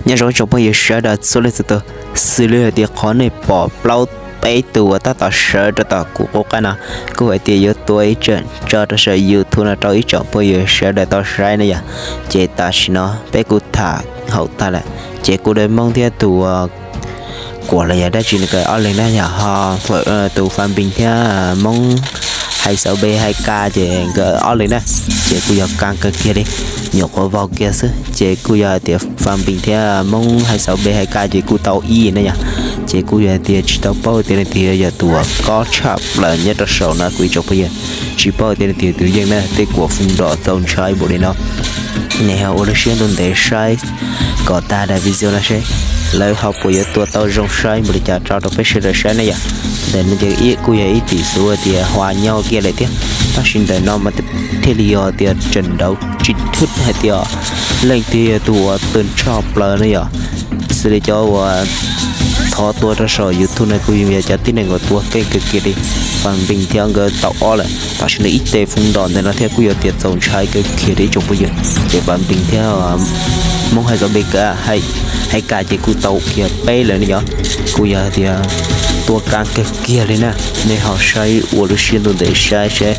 Nyob zoo ib tsoom phooj ywg sawv daws txhua leej txhua tus, xws li hais tias qhov nej pom plaub peb tus uas tab tom sawv rau tom kuv qub qab no, kuj hais tias yuav tua ib tsam tso rau saum YouTube no rau ib tsoom phooj ywg sawv daws tau saib na yom. Ces tam sim no peb kuj tham haum tag lawm, ces kuv dawb Hmoob thiab tus Kuam los yog dab tsi nws nkawd ob leeg na yom, ho tus Fab Npis thiab Hmoob Hais Xaus Npe Hais Kas ces nkawd ob leeg na, ces kuj yog qab kawg kiag li, nyuam qhuav vau kiag xwb. Ces kuj yog hais tias Fab Npis thiab Hmoob Hais Xaus Npe Hais Kas ces kuj tau ib na yom. Ces kuj yog hais tias tsis tau paub tias leej twg yog tus uas kob tshaj plaws nyob rau saum no kuv ib tsoom phooj ywg, tsis paub tias leej twg tus yeej na, tej kuam foom nrom txaus ntshai npaum li no. Nej ho ua lub siab ntuj ntev saib kom tag daim video no seb lawv ho puas yuav tua tau zoo saib npaum li cas tso rau peb sawv daws saib na yom. Ntawm no ces kuj yog ib tim xwv tias hua nyob kiag lawm thiab, tab sis ntawm no mas thiaj li yog tias tseem nraud tsis thwb hais tias leej twg yog tus uas tua tshaj plaws na yom. Xws li cov uas thov tua rau saum YouTube no kuj yog cov tib neeg uas tua keej kawg kiag li. Fab Npis thiab nkawd tau ob lawm, tam sim no ib teg foom nrom ntawm no thiab kuj yog tias txaus ntshai kawg kiag li ib tsoom phooj ywg. Ces Fab Npis thiab Hmoob Hais Xaus Npe Hais Kas ces kuj tau kiag peb lawm ne yom. Kuj yog tias tua qab kawg kiag li na. Nej ho saib ua lub siab ntuj ntev saib seb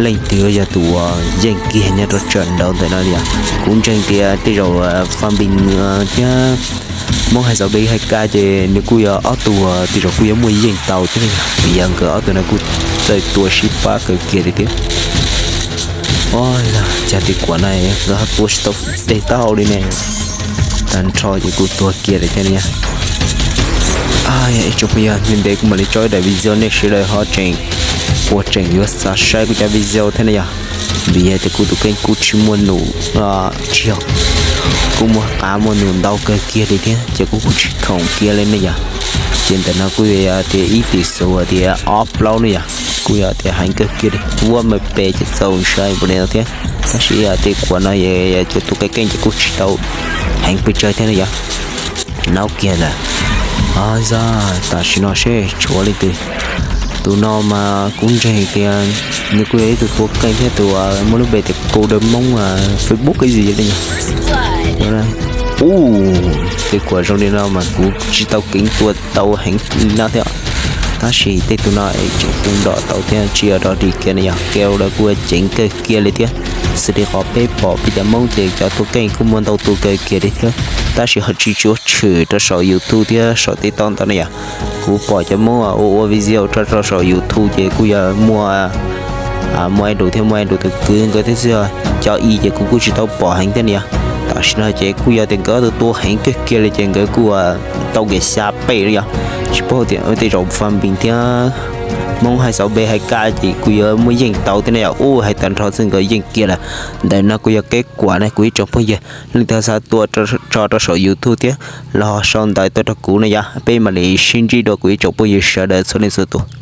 leej twg yog tus uas yeej kiag nyob rau tsam nraud ntawm no li yom. Kuv ntseeg tias tej zaum Fab Npis thiab Hmoob Hais Xaus Npe Hais Kas ces nws kuj yog ob tug uas tej zaum kuj yuav muaj yeej tau thiab, vim yog nkawd ob tug no kuj txawj tua sib pab kawg kiag li thiab. Ua cas tej kuam no nkawd ho tua tsis tau tej taub hau li ne. Tag nrho ces kuj tuag kiag li thiab na. Ib tsoom phooj ywg, ntev ntev kuv mam li tso ib daim video nej sawv daws ho tseem puas tseem yuav xav saib kuv cov video thiab na yom. Vim yog tias kuv tus kheej kuj tsis muaj num, tsis yog, kuj muaj qab muaj num ntau kawg kiag li thiab ces kuj kuj tsis khoom kiag li ne yom. Ces ntawm no kuj yog tias ib tim xwv tias ob plaub ne yom, kuj yog tias heev kawg kiag li, vuab me pes ces txaus ntshai npaum li no thiab. Tab sis yog tej kuam no yog cov tua keej keej ces kuj tsis tau heev pes tsawg thiab na yom. Naub kiag lawm. Tam sim no seb tshuav leej twg. Tus no mas kuv ntseeg tias nws kuj yog ib tug tua keej thiab tus muaj lub npe tias Kau Dawb Hmoob Facebook ib yam li. Ub, tej kuam zoo li no mas kuv tsis tau keev tua tau heev li no thiab. Tab sis tej tus no tseem foom nrom tau thiab tsis yog dog dig kiag ne yom, keo lawv kuj ceev kawg kiag li thiab. Xws li qhov peb pom peb cov Hmoob ces cov tua keej kuj muaj ntau tus kawg kiag li thiab, tab sis ho tsis tshua tshwm rau saum YouTube thiab saum TikTok ntau ne yom. Kuv pom cov Hmoob ua ua video tso rau saum YouTube ces kuj yog muaj, muaj ib lus thiab muaj ib lus tus kwv nkawd thiab xwb, cov i ces kuv kuj tsis tau pom heev thiab ne yom. Tam sim no ces kuj yog tias nkawd ob tug tua heev kawg kiag li ces nkawd kuj tau kiag xya pem li yom. Tsis paub tias tej zaum Fab Npis thiab Hmoob Hais Xaus Npe Hais Kas ces kuj yuav muaj yeej tau thiab ne yom. Ub, hais tag nrho xwb nkawd yeej kiag lawm. Ntawm no kuj yog kev kuam ne kuv ib tsoom phooj ywg, leej twg xav tua tso rau saum YouTube thiab los sau ntawv tuaj rau kuv ne yom, peb mam li sib ntsib dua kuv ib tsoom phooj ywg sawv daws txhua leej txhua tus.